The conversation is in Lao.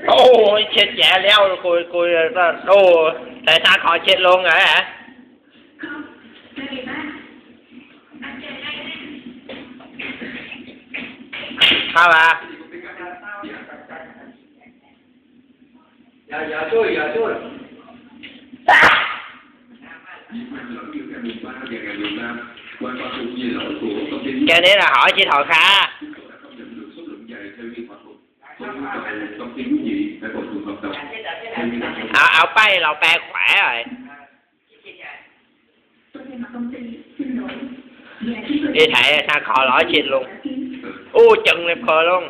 ໂອ້ຍ ເຊັດແຈແລ້ວ ໂກຍ ໂກຍ ໂອ້ ໃສ່ຊາຂໍເຊັດລົງ ເອີ ເຂົ້າມາ ແກນີ້ລະ ຂໍເຊັດຂໍຂາ ເອົາ ເອົາໄປ ເຮົາແປແຂວະໄວ້ ເຮັດໃຫ້ທາງເຂົາເຮົາເຊັດລົງ ໂອ້ ຈຶ່ງເລັບຄໍລົງ.